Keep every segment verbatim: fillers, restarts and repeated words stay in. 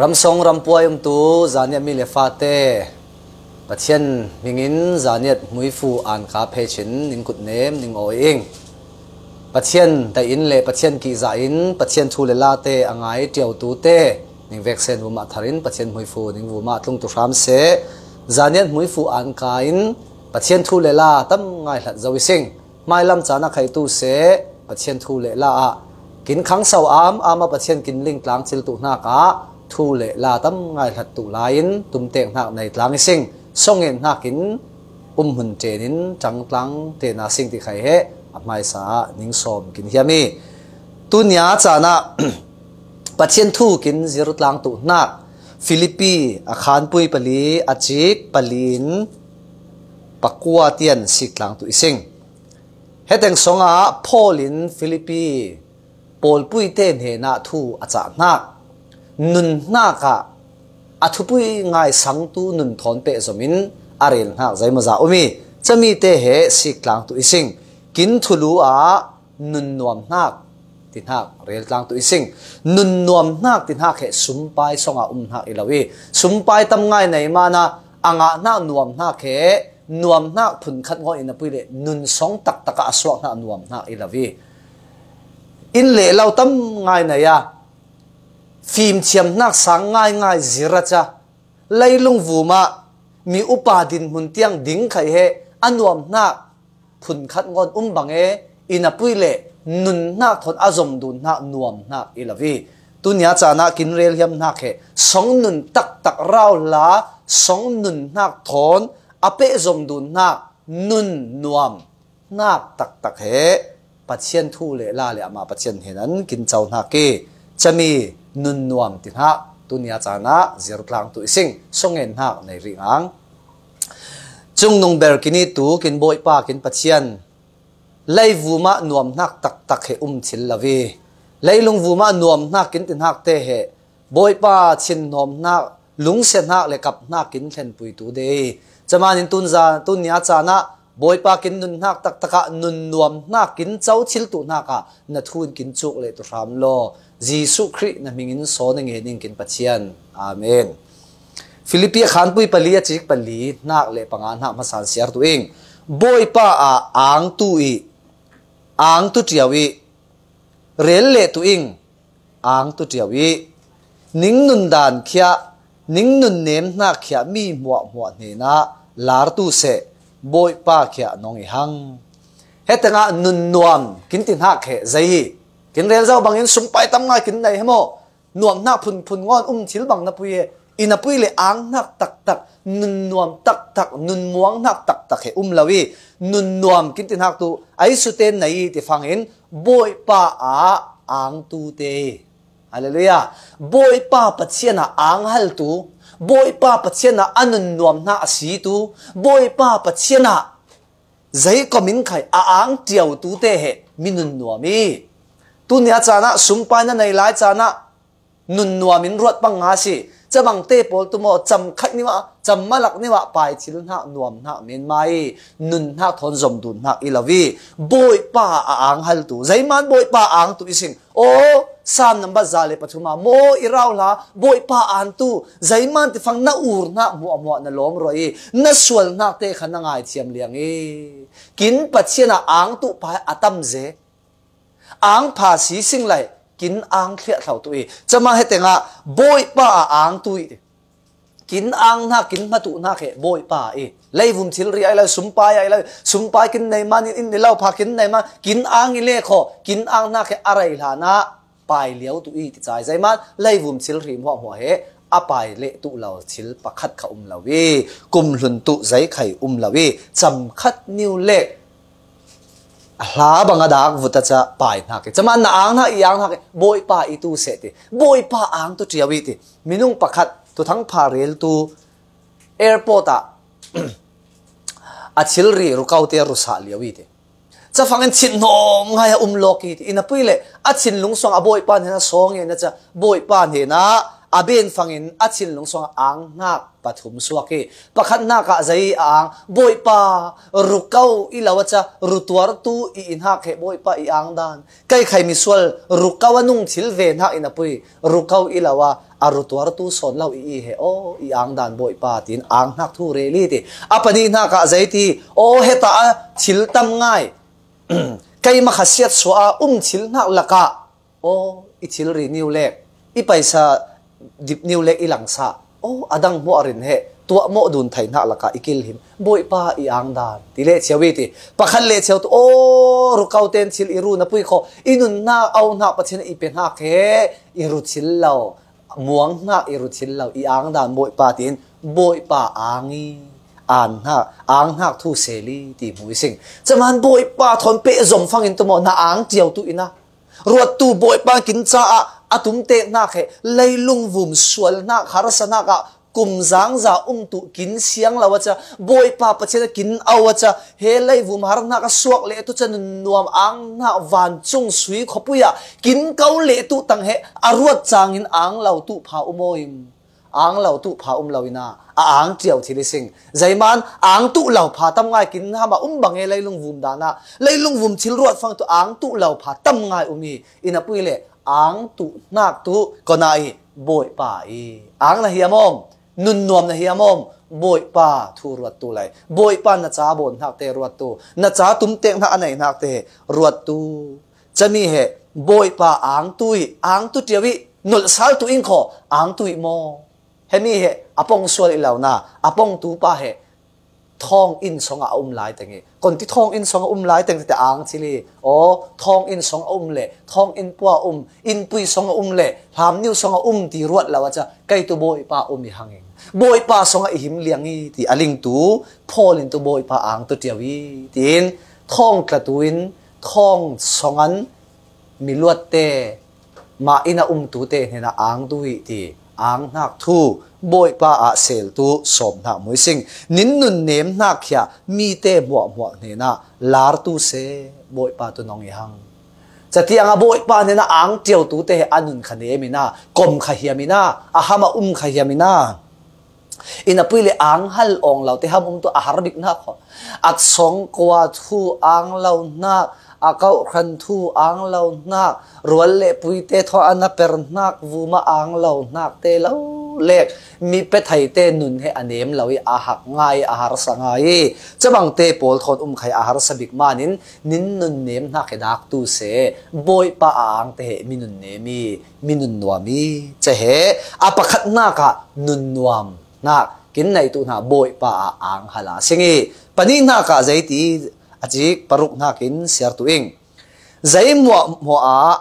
Ramsong rampuai umtu Zaniat mi le fate, Pathian hmingin Zaniat Hmuifu Anka phei chin ning kutnem ning awi ing. Pathian dai in le Pathian kihza in Pathian thu le late a ngai tiautute ning veksen vumah tharin Pathian Hmuifu ning vumah tlungtu hram se. Zaniat Hmuifu Anka in Pathian thu le la tam ngai hlat zo i sing. Hmailam cana khaitu se Pathian thu le la ah kin khangso am ama Pathian kin ling tlang ciltu hnak ah thu le la tam ngai hlat tu lai in tumtek hnak nei tlang i sing. Songen hnakin umhmun ṭenin ṭangtlang tena sing ti khai he a hmaisa ah ning sawm kin hiam i. Tunia cana Pathian thu kin zir tlang tu hnak Filipi a khanpui pali a cik pali in pakua tian sik tlang tu i sing. Heteng songah Paul in Filipi pawlpuite hnenah thu a cah hnak, nun hnakah a thupui ngaisangtu nun thawn pehzom in a rel hnak zeimaw za um i, camite he sik tlang tu i sing. Kin thulu ah nun nuam hnak ti hnak rel tlang tu i sing. Nun nuam hnak ti hnak he sumpai songah um hnak i lo i, sumpai tam ngai nei mana a ngah hnak nuam hnak he nuam hnak phunkhat ngawn in a pui le nun song taktak ah a suak hnak nuam hnak i lo i, in le lo tam ngai nei a fimthiam hnak sang ngai ngai zir a ca leilung vumah mi upa dinhmun tiang ding khai he a nuam hnak phunkhat ngawn um bang e, in a pui le nun hnak thawn a zom dun hnak nuam hnak i lo i. Tunia cana kin rel hiam hnak he song nun taktak rau hla song nun hnak thawn a pehzom dun hnak nun nuam hnak taktak he Pathian thu le la le amah Pathian hnenan kin co hnak i, cami nun nuam ti hnak tunia cana zir tlang tu i sing. Songen hnak nei rih ngang. Cungnung ber kin i tu kin Bawipa kin Pathian leivum ah nuam hnak taktak he um thil lo i, leilung vum ah nuam hnak kin ti hnak te he Bawipa thinhawm hnak, lungsia hnak le kap hnak kin thlenpui tu de i. Camanin tunza tunia cana Bawipa kin nun hnak taktak ah nun nuam hnak kin co thil tu hnak ah na thu in kin cuk le tu hram law, Jesuh Khrih na hmingin saw na nge ning kin Pathian. Amen. Filipi a khanpui pali a cik pali hnak le panga hnak hmasan siar tu ing. Bawipa ah angtu i, angtu ṭiau i, rel le tu ing, angtu ṭiau i, ning nun dan khiah, ning nun nem hnak khiah mi hmuahhmuah hnenah lartu seh, Bawipa khiah nong i hang. Hetengah nun nuam kin ti hnak he zei hi. Kin rel zo bangin sumpai tam ngai kin nei he maw? Nuam hnak phunphun ngawn um thil bang na pui e, i na pui le ang hnak taktak, nun nuam taktak, nun muang hnak taktak he um lo i, nun nuam kin ti hnak tu ai suten na i ti fangin Bawipa ah ang tu te. Halleluiah. Bawipa Pathian ah ang hal tu, Bawipa Pathian ah a nun nuam hna a si tu, Bawipa Pathian ah zei kom in khai a ang ṭiau tu te he mi nun nuam i. Tunia cana sumpai na nei lai cana nun nuam in ruat pang nga si. Cabang te pawl tu maw, cam khat niwa, cam malak niwa, pai thil hnak nuam hnak men mai, nun hnak thawn zom dun hnak i lo i. Bawipa a ang hal tu. Zeiman Bawipa ang tu i sing. Aw, Sam nambat za le pathum ah maw i rau hla, Bawipa ang tu. Zeiman ti fang na ur hnak hmuahhmuah na lawm ruah i, na sual hnak te kha na ngaithiam liang i. Kin Pathian a ang tu pa a tam ze. Ang pha si sing lai, kin ang thliah thlau tu i. Cama hetengah Bawipa a ang tu i. Kin ang hna, kin hmatu hna khe Bawipa i. Leivum thilri ai lai, sumpai ai lai, sumpai kin nei man in, in ni lo pha kin nei man, kin ang i le kho, kin ang hna khe a rei hlanah pai liau tu i ti cai. Zeiman leivum thilri hmuahhmuah he a pai le tu lo thil pakhat kha um lo i, kum hlun tu zei khai um lo i, cam khat niu le a hla bang a dak vut a ca pai hna ke. Cama na ang hna i ang hna ke. Bawipa i tu seh ti. Bawipa ang tu ṭiau i ti. Minung pakhat tu thangpha rel tu airport ah a thilri rukau te a rusah liau i ti. Cafang in thinhawm ngai a um lawk i ti. I na pui le a thinlung suang a Bawipa hnena sawng i na ca. Bawipa hnena A ben fangin a thinlung sungah anghnak pathum suak hi. Pakhatnak ah zei a ang, Bawipa, ru ko i lo a cia, ru tuartu i i hnak he Bawipa i ang dan. Kei khai misual ru ko a nung thil ve hnak in a pui, ru ko i lo a, a ru tuartu sawn lo i i he aw, i ang dan Bawipa, tiin anghnak thu rel i ti. A pahnihnak ah zei ti, aw, heta a thil tam ngai. Keimah khasiat suah a um thil hnak lakah, aw, i thilri niu lek, i paisa dip niu lek i langsa, aw, a dang hmuah rin he tuah mawh dun thei hnak lakah i kilhim, Bawipa i ang dan, ti leh cio i ti. Pakhat leh cio tu, aw, ru ko ten thil i ru na pui kho, i nunnak, auhnak Pathian i pe hnak he, i ru thil lo, muang hnak i ru thil lo, i ang dan Bawipa, tiin Bawipa ang i, an hnak, ang hnak thu sel i ti hmu i sing. Caman Bawipa thawn pehzom fangin tu maw, na ang cio tu ina. Ruattu Bawipa kin caah a tumtek hnak he, leilung vum sual hnak, harsa hnak ah kum zangza um tu kin siang lo a cia, Bawipa Pathian a kin au a cia, he leivum har hnak a suak leh tu cia nunnuam ang hnak vancung sui khuapui ah kin ko leh tu tang he a ruat cangin ang lo tu pha um aw in, ang lo tu pha um lo ina, a ang cio thil i sing. Zeiman ang tu lo pha tam ngai kin hama um bang he leilung vum dan ah, leilung vum thil ruat fang tu ang tu lo pha tam ngai um i, ina pui leh ang tu hnak tu kona i Bawipa i ang na hiam om? Nunnuam na hiam om? Bawipa thu ruattu lai. Bawipa na ca bawn hnak te ruattu, na ca tumtek hnak a nei hnak te ruattu. Cami he Bawipa angtu i, angtu ṭio i, nolh sal tu in kho, angtu i maw? Hemi he a pong sual i lo na, a pong tu pa he thawng inn song a um lai teng i, kon ti thawng inn song a um lai teng te ang thil i, aw, thawng inn song a um le, thawng inn pua um, innpui song a um le, hlamniu song a um ti ruat lo a cia, kei tu Bawipa um i hangin, Bawipa song a i him liang i ti a ling tu, Paul in tu Bawipa angtu ṭio i, tiin thawng tla tu in, thawng song an mi luatte, mah inn a umtute hnenah ang tu i ti, ang hnak thu Bawipa ah sel tu sawm hnak mu i sing. Nin nun nem hnak khia mite hmuahhmuah hnenah lar tu se, Bawipa tu nong i hang. Catiang a Bawipa hnenah ang ṭio tu te he a nun kha nem ina, kom kha hiam ina, a ham a um kha hiam ina. Ina pui le ang hal awng lo te ham um tu a har bik hnak kho. At song kua thu ang lo hnak, a kauhran thu ang lo hnak, rual le puite thaw a na per hnak vuma ang lo hnak te lo lek. Mi pe thei te nun he a nem lo i a hak ngai, a harsa ngai i. Cabang te pawl thawn um khai a harsa bik manin nin nun nem hnak he dak tu se. Bawipa a ang te he mi nun nem i, mi nun nuam i, ca he a pakhat hnak ah nun nuam hnak kin nei tu hna Bawipa ah ang hal a sing i, pani hnak ah zei ti a cik paruk hnakin siar tu ing. Zei hmuahhmuah ah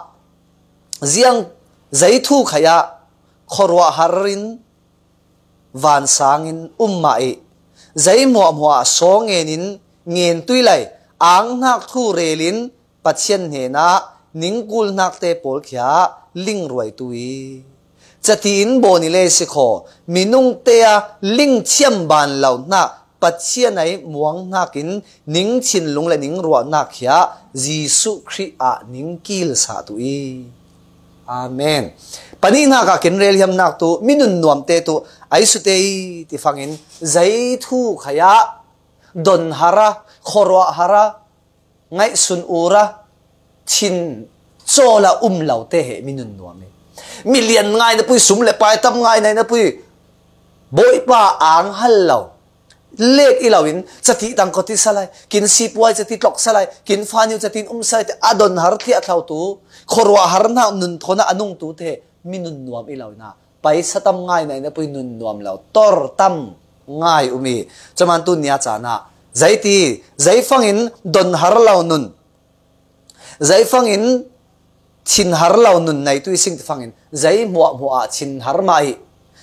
ziang, zei thu khai ah khuaruah har in vansang in um mah i, zei hmuahhmuah ah saw ngen in ngen tui lai, ang hnak thu rel in Pathian hnenah ningkul hnakte pawl khia lingruai tu i, cati in bawn i le si kho, minung te a ling thiam ban lo hnak Pathian ai muang hnakin ning thinlung le ning ruahnak khia Jesuh Khrih ah ning kilsa tu i. Amen. Pani hnak ah kin rel hiam hnak tu, minun nuam te tu, ai su te i ti fangin, zei thu khai ah don har a, khuaruah har a, ngaihsun ur a, thin cawl a um lo te he minun nuam i. Milian ngai na pui, sum le pai tam ngai nai na pui, Bawipa ang hal lo. Lek i lo in, cati tang khuati sa lai, kin sipuai cati tlok sa lai, kin faniu cati in um sa lai, te a don har thliah thlau tu, khuaruah har hnak nun thawn a nung tu te he minun nuam i lo ina. Paisa tam ngai nai na pui, nun nuam lo, tor tam ngai um i. Caman tu nia caan ah, zei ti, zei fangin don har lo nun, zei fangin thin har lo nun nei tu i sing ti fangin, zei hmuahhmuah ah thin har mah i,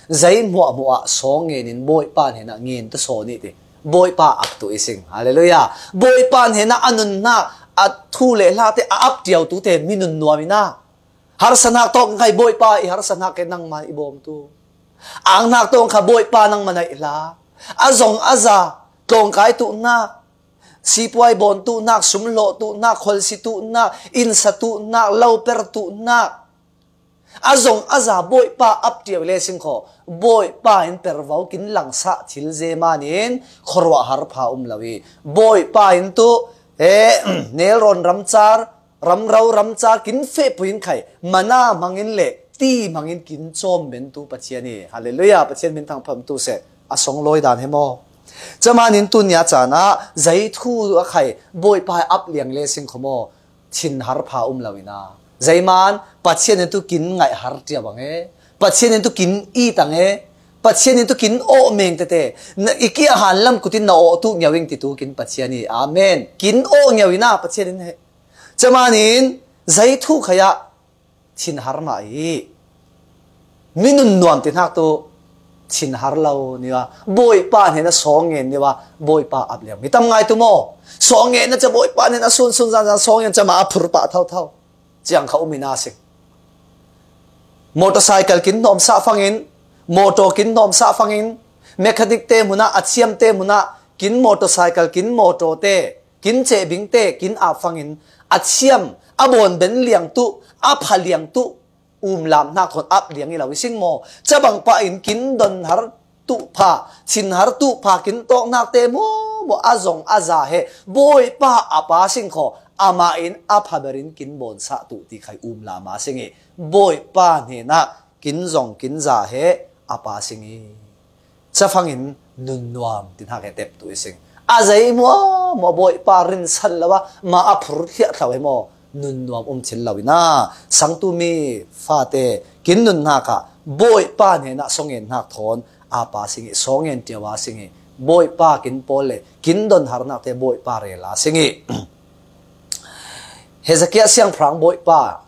zei hmuahhmuah ah saw ngen in Bawipa hnenah ngen tu sawn i ti. Bawipa ap tu i sing. Halleluiah. Bawipa hnenah a nun hnak, a thu le hla te a ap ṭio tu te minun nuam ina. Harsa hnak tawk ngai Bawipa i harsa hnak ke nangmah i bawm tu. Ang hnak tawk kha Bawipa nangmah naih hla. A zong a za, tlawngkai tu hnak, sipuai bawn tu hnak, sum hlawh tu hnak, khualsi tu hnak, innsa tu hnak, loper tu hnak, A zong a za Bawipa ap ṭiau i le sing khaw, Bawipa in pervo kin langsah thil ze manin khuaruah har pha um lo i, Bawipa in tu, eh, nelrawn ramcar, ramro ramcar kin fehpui in khai, mana hmangin le ti hmangin kin cawm ben tu Pathian hi. Halleluiah, Pathian min thangpha um tu seh, a song lawi dan he maw? Camanin tunia canah zei thu a khai Bawipa ap liang le sing khaw maw? Thinhar pha um lo ina. Zeiman Pathian in tu kin ngaih har ṭiau ang e. Pathian in tu kin it ang e. Pathian in tu kin awh meng tete. Na, i kia han lam kutin na awh tu ngiau ing ti tu kin Pathian hi. Amen. Kin awh ngiau ina Pathian in he. Camanin zei thu khaya thinhar mah hi. Mi nun nuam ti hnak tu thinhar lo nia, Bawipa hnenah sawngen nia, Bawipa ap liang mi tam ngai tu maw? Sawngen na ca Bawipa hnenah sunsun zanzan sawngen ca ma a phur pah thotho. Ciang kha um ina sing. Motorcycle kin hnawmsah fangin, motor kin hnawmsah fangin, mechanic te hmunah, a thiam te hmunah, kin motorcycle, kin motor te, kin cehbing te, kin ap fangin, a thiam, a bawn ben liang tu, a pha liang tu, umlam hnak thawn ap liang i lo i sing maw? Cabang pah in kin don har tuh pha, thinhar tuh pha kin tawk hnak te maw, maw a zong a za he, Bawipa a pa sing khaw, amah in a pha berin kin bawnsah tuh ti khai umlam a sing i, Bawipa hnenah kin zong kin za he a pa sing i. Cafangin nun nuam ti hnak he tep tu i sing. A zei maw, maw Bawipa rinsan lo a, ma a phur thliah thlo he maw? Nun nuam um thil lo ina, sangtu mi fate, kin nun hnak ah, Bawipa hnenah sawngen hnak thawn, a pa sing i, sawngen ṭiau a sing i, Bawipa kin pawl le, kin don har hnak te Bawipa rel a sing i. Hezekiah siangpahrang Bawipa,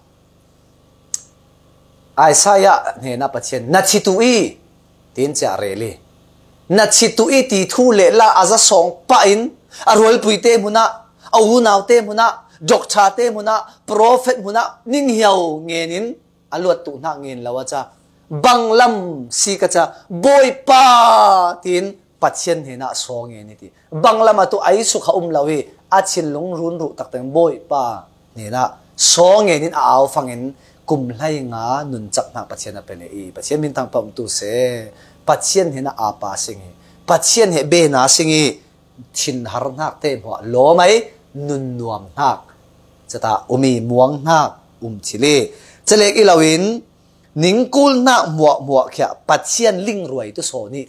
Isaiah hnenah Pathian, na thi tu i, tin ciah rel i. Na thi tu i ti thu le la a za sawng pah in, a rualpui te hmunah, a unau te hmunah, doctor te hmunah, prophet hmunah, ning hiau ngen in, a luat tu hnak ngen lo a ca. Bang lam si ka ca, Bawipa, tin Pathian hnenah sawngen i ti. Bang lam a tu ai suk kha um lo i, a thinlung run ruh tak teng Bawipa hnenah sawngen in a au fangin kum hlei nga nun cak hnak Pathian a pe le i. Pathian min thangpha um tu seh. Pathian hnenah a pa sing i. Pathian he bena sing i. Thinhar hnak te hmuah lawm ai, nun nuam hnak. Cata um i muang hnak um thil i. Calek i loin, ning kul hnak hmuah hmuah khiah Pathian lingruai tu sawn i.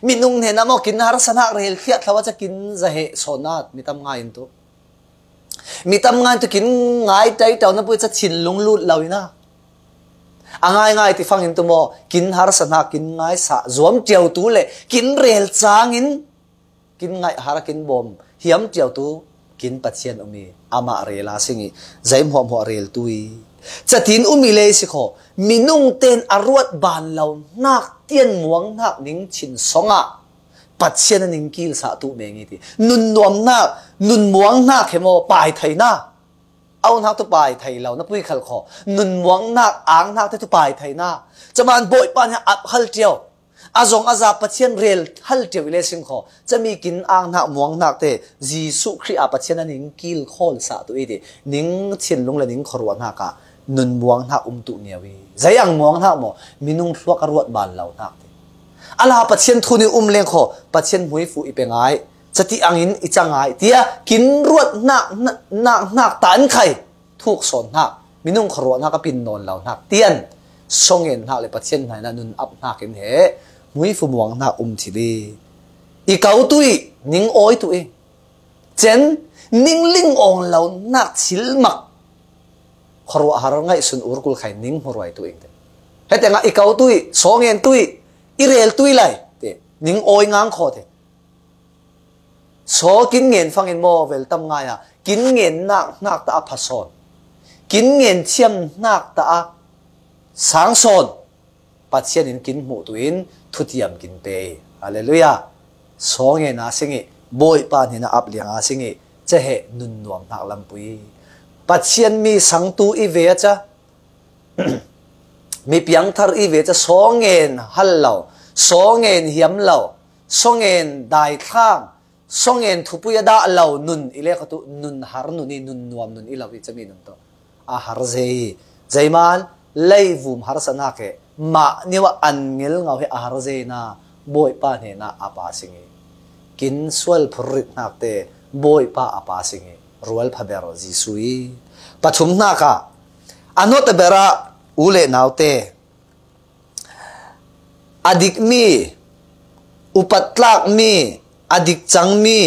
Minung hnenah maw kin harsa hnak rel thliah thlo a ca kin za he sawn at mi tam ngai in tu. Mi tam ngai in tu kin ngai ṭai ṭau na pui ca thinlung lut lo ina. A ngai ngai ti fangin tu maw kin harsa hnak kin ngaisa zuam ṭiau tu le kin rel cangin kin ngaih har kin bawm hiam ṭiau tu kin Pathian um i, amah rel a sing i, zei hmuahhmuah rel tu i. Catin um i le si khaw, minung ten a ruat ban lo hnak tian muang hnak ning thin song ah Pathian a ning kilsah tu meng i ti. Nun nuam hnak, nun muang hnak he maw pai thei na. Au hnak tu pai thei lo, na pui khal khaw. Nun muang hnak, ang hnak te tu pai thei na. Caman Bawipa nih ap hal ṭiau. A zong a za Pathian rel hal ṭiau i le sing khaw. Cami kin ang hnak muang hnak te Jesuh Khrih a Pathian a ning kil khawl sah tu i ti. Ning thinlung le ning khuaruah hnak ah nun muang hnak um tu ngiau i. Zei ang muang hnak maw? Minung thluak a ruat ban lo hnak ti. A la Pathian thu nih um leng khaw. Pathian hmuifu i pe ngai. Cati angin i ca ngai. Tia kin ruat hnak, hnak, hnak ta an khai. Thuk sawn hnak, minung khuaruah hnak a pin nawn lo hnak tian, sawngen hnak le Pathian hnenah nun ap hnak in he hmuifu muang hnak um thil i. I kau tu i, ning awi tu i. Cen, ning ling awng lo hnak thil mak. Khuaruah har ngaihsun ur kul khai ning hmuruai tu ing te. He tengah i kau tu i, sawngen tu i, i rel tu i lai te. Ning awi ngang khaw te. Saw kin ngen fangin maw vel tam ngai a, kin ngen nak hnak ta a pha sawn. Kin ngen thiam hnak ta a sang sawn. Pathian in kin hmuh tu in thutiam kin pe i. Halleluiah. Saw ngen a sing i, Bawipa hnenah ap liang a sing i, ca he nun nuam hnak lampui. Pathian mi sangtu i ve a ca, mi piangthar i ve ca saw ngen hal lo, saw ngen hiam lo, saw ngen daithlang, saw ngen thupui a dah lo nun i le kha tu nun har nun i nun nuam nun i lo i cami nun tu a har zei i. Zeiman Leivum harsa nak he, mah niwa an ngel ngau he a har zeina, Bawipa hnena a pa sing hi. Kin sual phurrit nakte, Bawipa a pa sing hi. Rual phaber Jesu hi. Pathum naka, a nota bera u le naute, a dikmi, upat tlakmi, a dikcangmi,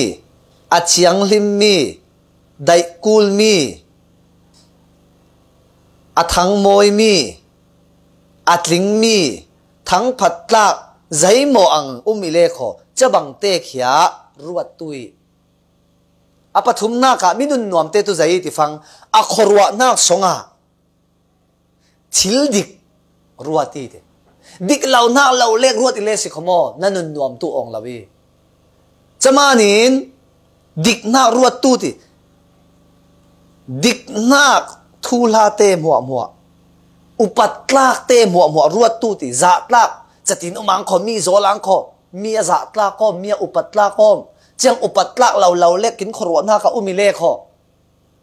a thianghlimmi, daihkulmi, a thangmawimi, a tlingmi, thangphat tlak, zeimaw ang um i le khaw, cabangte khia ruattu hi. A pathum naka mi nunnuamte tu zei ti fang, a khuaruah nak songa thil dik ruat i ti. Dik lo nak lo lek ruat i le si khaw maw, na nunnuam tu awng lo i. Camanin dik nak ruattu ti. Dik nak thuhlate hmuahhmuah, upat tlakte hmuahhmuah ruattu ti. Zahtlak, catin um ang khaw, mi zawl ang khaw, mi a zahtlak kawm, mi a upat tlak kawm. Ciang upat tlak lo lo lek kin khuaruah naka um i le khaw,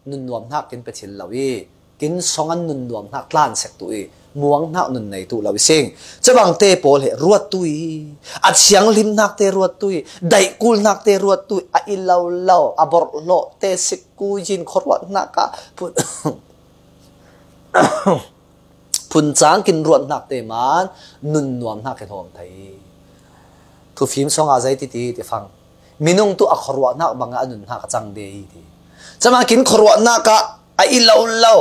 nunnuam hnak kin pe thil lo i, kin songan nunnuam hnak tlan sek tu i, muang hnak nun nei tu lo i sing. Cabangte pawl he ruattu i, a thianghlim nakte ruattu i, daihkul nakte ruattu i, a i lo lo, a borhlawhte sikku in khuaruah hnaka phun, phun cang kin ruat hnakte man nunnuam hnak kin hawm thei. Thufim songa zei titi ti fang, minung tu a khuaruah hnak bangah a nun hnak a cang de hi ti. Cama kin khuaruah hnak ah a i lo lo,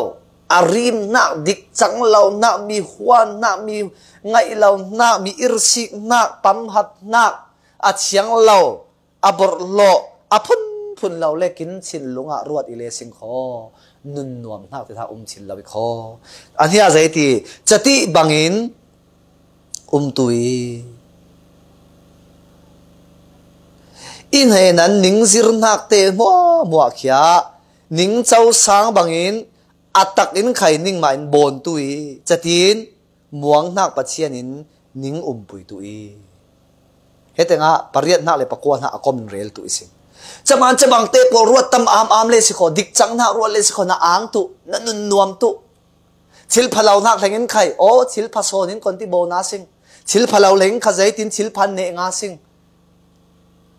a rim hnak, dik cang lo hnak, mi huan hnak, mi ngaih lo hnak, mi irsik hnak, pamhat hnak, a thiang lo, a borhlawh, a phunphun lo le kin thinlung ah ruat i le sing khaw, nunnuam hnak ti hnak um thil lo i khaw. A hnia zei ti, cati bangin um tu i. I hnenan ning zir hnak te hmuahhmuah khia, ning co sang bangin a tak in khai ning mah in bawn tu i. Catin muang hnak Pathian in ning umpui tu i. Hetengah pariat hnak le pakua hnak a kom in rel tu i sing. Caman cabangte pawl ruat tam am am le si khaw, dik cang hnak ruat le si khaw, na ang tu, na nunnuam tu. Thil phalo hnak hleng in khai, aw, thil pha sawn in kon ti bo na sing. Thil phalo hleng in kha zeitin thil phan neh nga sing.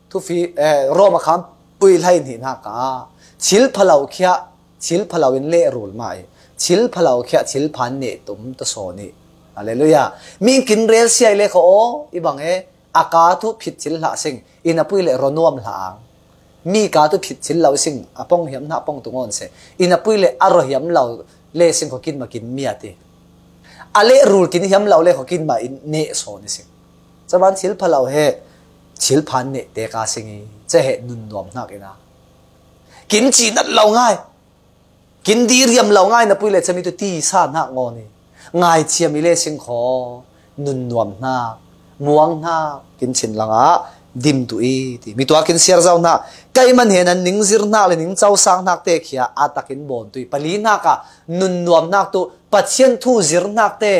Thufi, eh, Roma kham pui hlai hnih hnak ah, thil phalo khia, thil phalo in leh rul mah i, thil phalo khia, thil phan neh tum ta sawn i. Halleluiah. Mi in kin rel sia i le khaw aw, i bang e, a ka tu phit thil hlah sing, i na pui le raw nuam hlah ang. Mi ka tu phit thil lo sing, a pong hiam hna pong tu ngawn seh. I na pui le a raw hiam lo le sing khaw kin ma kin miat i. A leh rul kin hiam lo le khaw kin ma in neh sawn i sing. Caban thil phalo he, thil phan neh te ka sing i, ca he nunnuam hnak ina. Kin cinat lo ngai. Kin diriam lo ngai na pui le cami tu ti sa hnak ngawn i. Ngaithiam i le sing khaw, nunnuam hnak, muang hnak, kin thin langah dim tu i ti. Mi tua kin siar zau hnak, kei man he nan ning zir hnak le ning co sang hnak te khia a takin bawn tu i. Pali hnak ah nunnuam hnak tu Pathian thu zir hnak te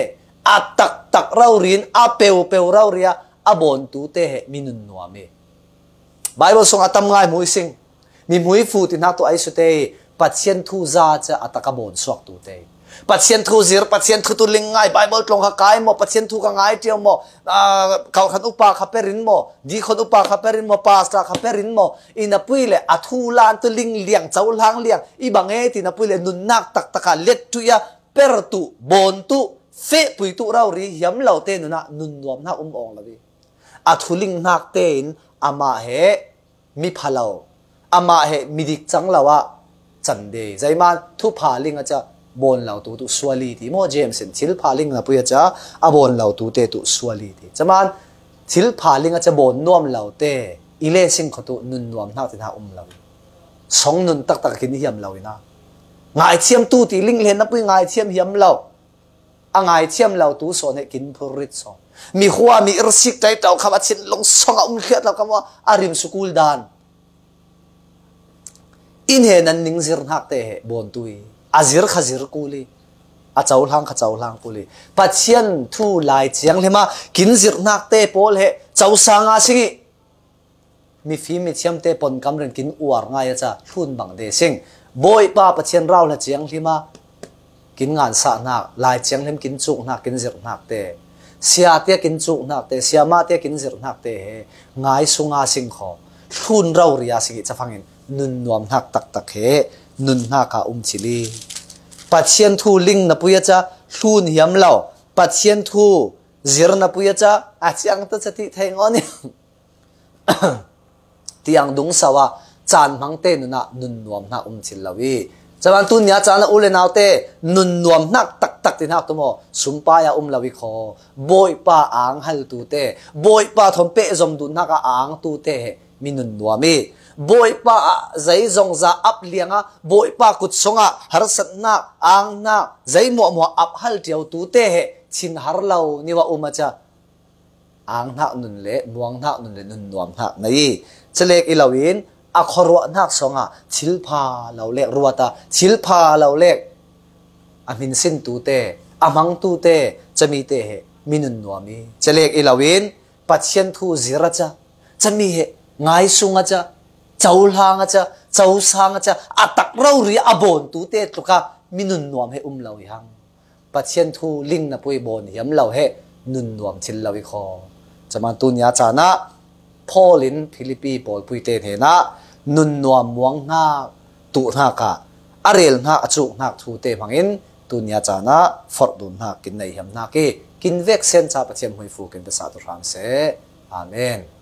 a taktak raurin a peupeu rauria a bawn tu te he mi nunnuam i. Bible sung a tam ngai mu i sing. Mi hmui fu ti hnak tu ai su te i, Pathian thu za ca a tak a bawn suak tu te i. Pathian thu zir, Pathian thu tu ling ngai, Bible tlong kha kai maw, Pathian thu ka ngai ṭiau maw, ah, kal khan upa kha perin maw, dikhon upa kha perin maw, pastor kha perin maw, i na pui le a thu lan tu ling liang, cohlang liang, i bang e ti na pui le nunnak taktak a let tu ia, per tu, bawn tu, feh pui tu rau ri hiam lo te nunah nunnuam hna um awng lo i. A thuling hnak tein amah he mi phalo, amah he mi dik cang lo ah can de. Zeiman thupha ling a ca bawn lo tu tu sual i ti maw? James in thil pha ling na pui a ca a bawn lo tu te tu sual i ti. Caman thil pha ling a ca bawn nuam lo te i le sing kho tu nun nuam hnak ti hna um lo. Song nun taktak kin hiam lo ina. Ngaithiam tu ti ling le na pui ngaithiam hiam lo. A ngaithiam lo tu sawn he kin phurrit sawn. Mi hua mi irsik tai tau kham a thinlung song a um hliat lo kham a rim sukul dan. In he nan ning zir hnak te he bawn tu i. A zir kha zir kul i. A cohlang kha cohlang kul i. Pathian thu lai ciang hlima kin zir hnak te pawl he cohlang a sing i. Mifim mithiam te pon kam rin kin uar ngai a ca hlun bang de sing. Bawipa Pathian rau hla ciang hlima kin ngansah hnak, Lai Thianghlim kin cuk hnak, kin zirh hnak te, sia tia kin cuk hnak te, siamah tia kin zirh hnak te he ngai sunga sing kho, thlun rori a sing i cafangin nun nuam hnak taktak he nun hnak a um cili. Pathian thu ling na pui a ca thlun hiam lo, Pathian thu zir na pui a ca a ciang ta ca ti thei ngaw ni. Tiang dung sau a caan hmang te nun ah nun nuam hnak um cil lo i, caman tun nia caan a u le nau te nun nuam hnak taktak ti hnak tu maw, sumpai a um lo i kho, Bawipa ang hal tu te, Bawipa thawn pehzom duh hnak a ang tu te he mi nun nuam i, Bawipa ah zei zongza ap liang a, Bawipa kut sung ah harsatnak, angnak, zei muahmuah ap hal ṭio tu te he chin har lo ni va um a ca, ang hnak nun le muang hnak nun le nun nuam hnak na i, calek i lo in a khuaruah hnak song ah thil pha lo lek ruat a, thil pha lo lek a hminsin tu te, a hmang tu te, cami te he mi nun nuam i, calek i lo in Pathian thu zir a ca, cami he ngai sung a ca, cohlang a ca, cosang a ca, a tak rori a bawn tu te tluk a mi nun nuam he um lo i hang. Pathian thu ling na pui bawn hiam lo he nun nuam thil lo i kho. Caman tun nia caan ah Paul in Philippi pawlpui te hnenah nun nuam muang hnak, tuh hnak ah a rel hnak, a cuk hnak thu te hmangin tun nia caan ah forh dun hnak kin nei hiam hnak i, kin vek sen ca Pathian hmuifu kin pesa tu hram seh. Amen.